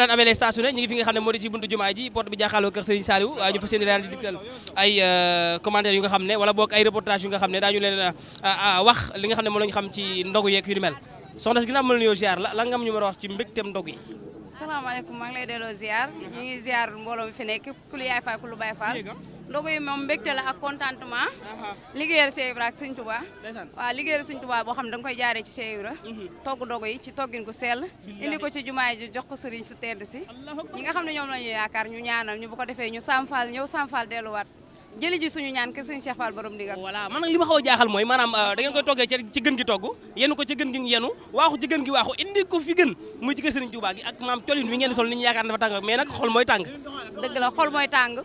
daan amee saa su ne ñu ngi fi nga xam ne moo di ci buntu jumaa ji porte bi jàkkaarloo kër Serigne Saliou ñu fas yéene daal di dikkal ay commentaires yu nga xam ne wala boog ay reportage yu nga xam ne daañu leen wax li nga xam ne moom la ñu xam ci ndogu yeeg yu ni mel soxna si ginnaaw mën la nuyoo ziar la nga am ñu mën a wax ci mbégteem ndog yi. salaamaaleykum maa ngi lay delloo ziar ñu ngi ziar mbooloo mi fi nekk kulu yaay faal kulu baay faal ndogu yi moom mbégte la ak contentement liggéeyal Cheikh Ibra ak Sëñ Touba waaw liggéeyal Sëñ Touba boo xam ne da nga koy jaaree ci Cheikh Ibra togg ndogu yi ci toggin ku sell indi ko ci jumaa ji jox ko sëriñ su tedd si ñi nga xam ne ñoom la ñu yaakaar ñu ñaanal ñu bu ko defee ñu samfal ñëw samfal delluwaat jëli ji suñu ñaan kër Sëñ Cheikh Fall borom ndigal voilà man nag li ma xaw a jaaxal mooy maanaam da ngeen koy toggee ci gën gi togg yenu ko ci gën gi yenu waaxu ci gën gi waaxu indi ko fi gën muy ci kër Sëriñ Touba gi ak maam colin wi ngeen sol ni ñu yaakaar dafa tàng mais nag xol mooy tàng dëgg la xol mooy tàng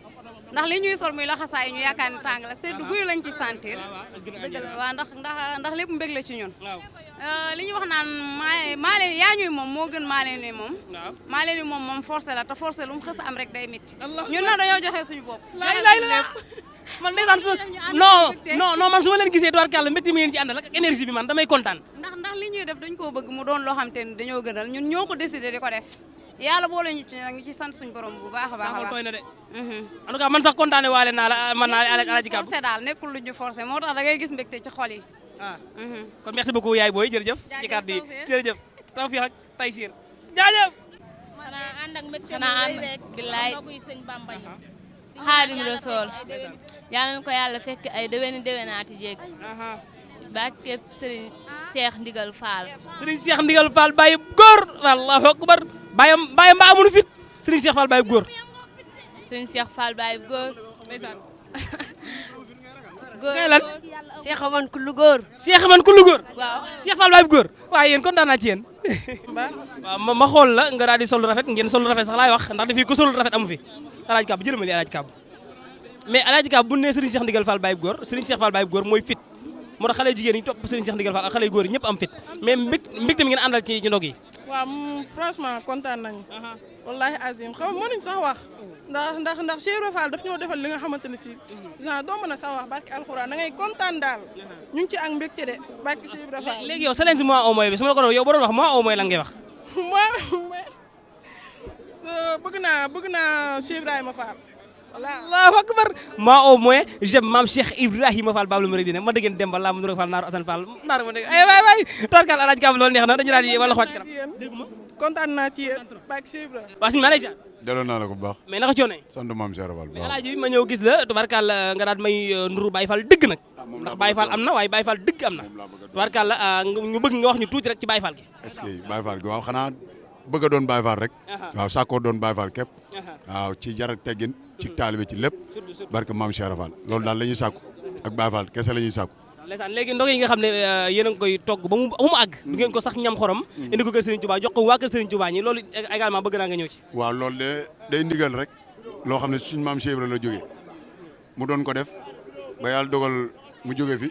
ndax li ñuy sol muy laxasaay ñu yaakaar ne tàng la seddu guy lañ ci sentir dëgg la waaw ndax lépp mbég la ci ñun li ñuy wax naan maa leen yaa ñuy moom moo gën maa leen ni moom maa leen ni moom forcé la te forcé lu mu xës am rek day métti ñun nag dañoo joxe suñu bopp man ndeysaan non man su ma leen gisee doar kàlla mbégte mi ngeen ci àndal ak énergie bi man damay kontaan ndax li ñuy def dañ koo bëgg mu doon loo xam te ne dañoo gënal ñun ñoo ko décidé di ko def yàlla boole ñu ci nag ñu ci sant suñu borom bu baax a baax a baax tooy na de en tout cas man sax kontaane waale naa la man naa Alaaji Kàbb forcé daal nekkul lu ñu forcé moo tax da ngay gis mbégte ci xol yi kon merci beaucoup yaay booy jërëjëf ci kàddu yi jërëjëf tawfiix ak taysiir jaajëf xanaa ànd ak mbégte mu rëy rek billaay sëñ Bamba yi Xaadimu Rasuul yal na ko yàlla fekk ay déwénaati jéeg ci barkeb Serigne Cheikh Ndigal Fall Serigne Cheikh Ndigal Fall bàyyi góor Allahu akbar bàyyam mbaa amunu fit Serigne Cheikh Fall bàyyi góor Serigne Cheikh Fall bàyyi góor ndeysaan góor ngay lan Cheikh man ku lu góor Cheikh man ku lu góor waaw Cheikh Fall bàyyi góor waaye yéen kontaan naa ci yéen waaw ma xool la nga daal di sol rafet ngeen sol rafet sax laay wax ndax dafii ko sol rafet amu fi Alaaji Kàbb jërëmali Alaaji Kàbb mais Alaaji Kàbb bu ne Serigne Cheikh Ndigal Fall bàyyi góor Serigne Cheikh Fall bàyyi góor mooy fit moo tax xale jigéen yi topp Serigne Cheikh Ndigal Fall ak xale góor yi ñëpp am fit mais mbégte mi ngeen àndal ci ndog yi waaw franchement kontaan nañu wallahi azim xam mënuñ sax wax ndax Cheikh Ibra Fall daf ñoo defal li nga xamante ne si genre doo mën a sax wax barki alxuraan da ngay kontaan daal ñu ngi ci ak mbégte de barki Cheikh Ibra Fall léegi yow sa leen si mois au moins bi su ma la ko doon yow boo doon wax mois au moins lan ngay wax bëgg naa Cheikh Ibrahima Fall Allahu akbar moi au moins j'aime maam Cheikh Ibrahima Fall Babul Mouridina ma dëggeen Demba laa mu nuru Fall naaru Assane Fall naaru ma dëgg ay waay torkal Alaaji Kàbb loolu neex na dañu daal di wala xooj kanam dégguma kontaan naa ci yéen barki Cheikh Ibrahima waa suñu maa lay jaar delloo naa la ko bu baax mais naka coono sant maam Cheikh Fall mais Alaaji ma ñëw gis la tubarkal nga daal may nduru Baye Fall dëgg nag ndax Baye Fall am na waaye Baye Fall dëgg am na tubarkal ñu bëgg nga wax ñu tuuti rek ci Baye Fall gi est-ce que Baye Fall gi waaw xanaa bëgg a doon Baye Fall rek waaw sàkkoo doon Baye Fall képp waaw ci jar ak teggin ci taalibe ci lépp barke maam Cheikh Fall loolu daal la ñuy sàkku ak Baye Fall kese la ñuy sàkku ndeysaan léegi ndog yi nga xam ne yéen a ngi koy togg ba mu àgg du ngeen ko sax ñam xorom indi ko kër Serigne Touba jox ko waa kër Serigne Touba ñi loolu également bëgg naa nga ñëw ci waaw loolu de day ndigal rek loo xam ne suñ maam Cheikh Ibra la jógee mu doon ko def ba yàlla dogal mu jóge fi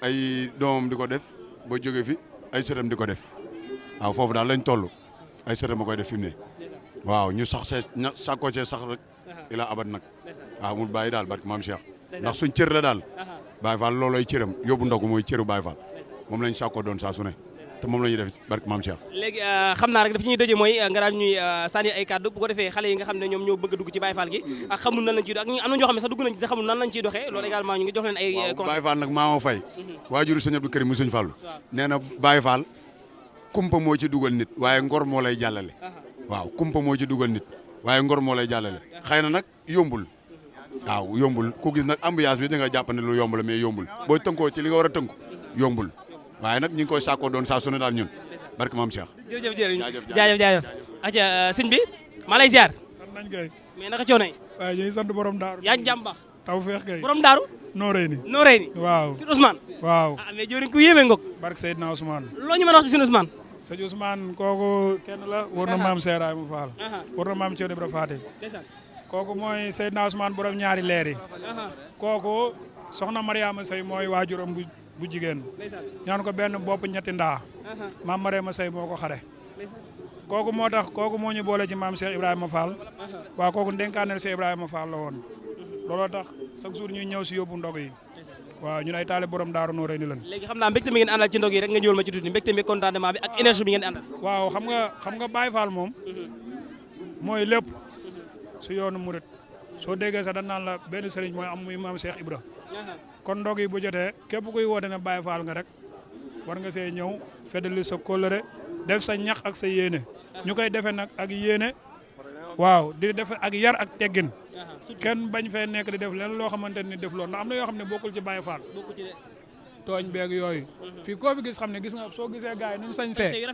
ay doomam di ko def ba jóge fi ay sëtam di ko def waaw foofu daal lañ toll ay sëtam a koy def fi mu ne waaw ñu sax see sàkkoo see sax rek ila abat nag waaw mu bàyyi daal barke maam Cheikh ndax suñ cër la daal Baye Fall loolooy cëram yóbbu ndogu mooy cëru Baye Fall moom lañ sàkkoo doon saa su ne te moom la ñuy def barke maam Cheikh léegi xam naa rek daf ñuy dëje mooy nga daal ñuy sànni ay kàddu bu ko defee xale yi nga xam ne ñoom ñoo bëgg a dugg ci Baye Fall gi ak xamul nan lañ ciy dox ak am na ñoo xam ne sax dugg nañ ci xamul nan lañ ciy doxee loolu également ñu ngi jox leen ay Baye Fall nag maa fay waajuru sëñ Abdou Karim mu sëñ Fallu nee na Baye Fall kumpa moo ci dugal nit waaye ngor moo lay jàllale waaw kumpa moo ci dugal nit waaye ngor moo lay jàllale xëy na nag yombul waaw yombul ku gis nag ambiance bi da nga jàpp ne lu yomb la mais yombul boo tënkoo ci li nga war a tënku yombul waaye nag ñu ngi koy sàkkoo doon saa su ne daal ñun barke maam Cheikh jaajëf aca sëñ bi maa lay ziar sant nañ kay mais naka coono yi waaye ñu ngi sant borom daaru yaa ngi jàmm baax taw feex kay borom daaru noo rëy ni waaw ci Ousmane waaw mais jëwriñ ku yéeme ngok barke Seydina Ousmane loo ñu mën a wax ci seen Ousmane sëñ Ousmane kooku kenn la war na maam Seeraay mu faal war na maam Thierno Ibra Faati kooku mooy Seydina Ousmane borom ñaari leer yi kooku soxna Mariama Sey mooy waajuram bu jigéen ñaan ko benn bopp ñetti ndaa maam Mariama Sey moo ko xare kooku moo tax kooku moo ñu boole ci maam Cheikh Ibrahima Fall waaw kooku ndenkaaneel Cheikh Ibrahima Fall la woon looloo tax chaque jour ñuy ñëw si yóbbu ndog yi waaw ñun ay taale borom daaru noo rëy ni lan léegi xam naa mbégte mi ngeen àndal ci ndog yi rek nga ñëwal ma ci tuuti mbégte mi contentement bi ak énergie bi ngeen àndal waaw xam nga Baye Fall moom mooy lépp su yoonu murit soo déggee sax dañ naan la benn sëriñ mooy am muy maam Cheikh Ibra kon ndog yi bu jotee képp kuy woote ne Baye Fall nga rek war nga see ñëw feddali sa kóllëre def sa ñax ak sa yéene ñu koy defee nag ak yéene waaw di def ak yar ak teggin kenn bañ fee nekk di def leen loo xamante ni def loolu ndax am na yoo xam ne bokkul ci Baye Fall tooñ beeg yooyu fii koo fi gis xam ne gis nga soo gisee gars yi ni mu sañsee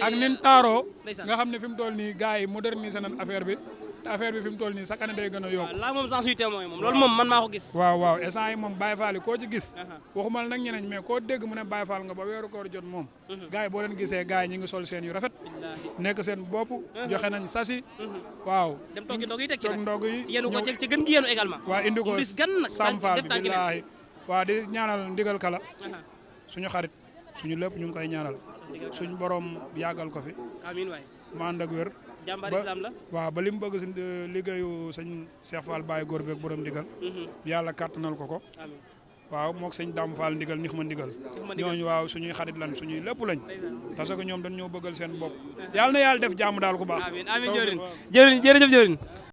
ak nin taaroo nga xam ne fi mu toll nii gars yi moderniser nañ affaire bi te affaire bi fi mu toll nii chaque année day gën a yokku laa moom sans suy témoin moom loolu moom man maa ko gis waaw instant yi moom Baye Fall yi koo ci gis waxumal nag ñeneen mais koo dégg mu ne Baye Fall nga ba weeru koor jot moom gars yi boo leen gisee gars yi ñi ngi sol seen yu rafet nekk seen bopp joxe nañ sasi waaw dem toggi ndog yi teg ci toog ndog yi yéenu ko ci gën gi yéenu également waaw indi ko bis gan nag Sam Fall bi billaahi waaw di ñaanal ndigal kala suñu xarit suñu lépp ñu ngi koy ñaanal suñu borom yàggal ko fi amiin waay ma ànd ak wér jàmbaar islam la waaw ba li mu bëgg si liggéeyu sëñ Cheikh Fall Baye góor beeg borom ndigal yàlla kàttanal ko waaw moog sëñ Dame Fall ndigal nix ma ndigal ñooñu waaw suñuy xarit lan suñuy lépp lañ parce que ñoom dañ ñoo bëggal seen bopp yàlla na yàlla def jàmm daal ku baax amiin amiin jërëjëf jëriñ